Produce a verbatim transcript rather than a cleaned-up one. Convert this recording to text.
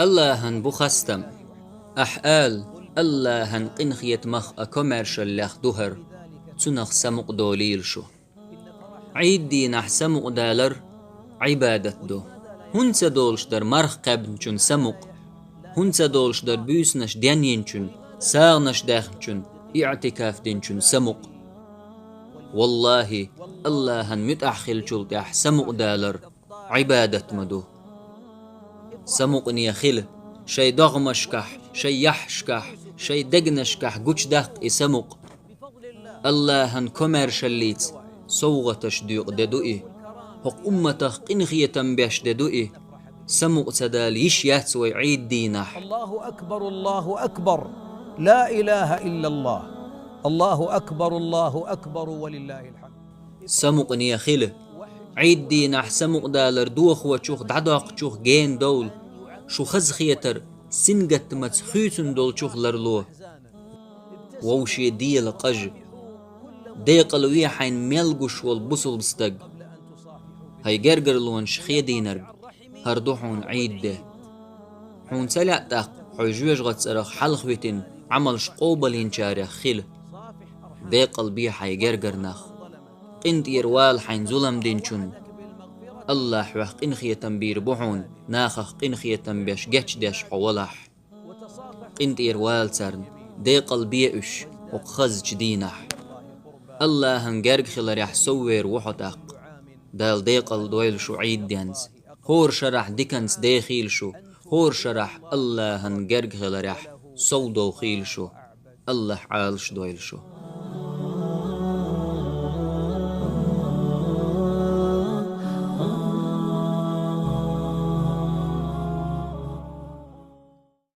Аллахӏан бу хастам. Ахь ала: «Аллахӏан къинхетамах а комаьршаллех ду хӀара, цунах самукъа долийла шу». Ӏийд-дийнахь самукъадалар Ӏибадат ду. ХӀунда ца долуш дара марха кхаьбначун самукъа? ХӀунда ца долуш дара буьйсанаш денйинчун, сагӀанаш даьхначун, иӀтикаф динчун самукъа? Валлахи, Аллахӏан муьтӀахь хиллачул тӀаьхьа самукъадалар Ӏибадат ма ду. Самукъане хила, шайн догӀмашкахь, шайн яххьашкахь, шайн дегнашкахь гучудаккха и самукъа. Аллахӏан комаьршаллица совгӀаташ доькъу де ду и. ХӀокху умматах къинхетам беш де ду и. Самукъа ца дала йиш яц вай Ӏийд-дийнахь. الله أكبر، الله أكبر، لا إله إلا الله. الله أكبر، الله أكبر، ولله الحمد. Самукъане хила. Ӏийд-дийнахь самукъадалар дохочух, дӀадоккхучух гена довла. Шу хазахетар сингаттамаца хуьйцун долчух ларло. Вовшийн дела къажа. Декъала ве хьайна мел гуш волу бусалба стаг. ХӀай гергарлонаш хедийнарг, хӀара ду хьуна Ӏийд де. Хьуна ца лаьа тӀаккха хьо жоьжахатин цӀарах хьалхавитина, Ӏамалш къобалйинчарех хила? Декъала бе хьайн гергара нах. КъинтӀера вала хьайна зулам динчунна. Аллахь хьох къинхетам бийр бу хьуна, нахах къинхетам беш гечдеш хьо валахь. КъинтӀера вала царна, декъала бе уьш хӀокху хазачу дийнахь. Аллахьан герга хиларехь соввер ву хьо тӀаккха. Дала декъала дойла шу Ӏийд денца. ХӀора шарахь диканца дехийла шу, хӀора шарахь Аллахьан герга хиларехь совдохийла шу. Аллахь Ӏалаш дойла шу.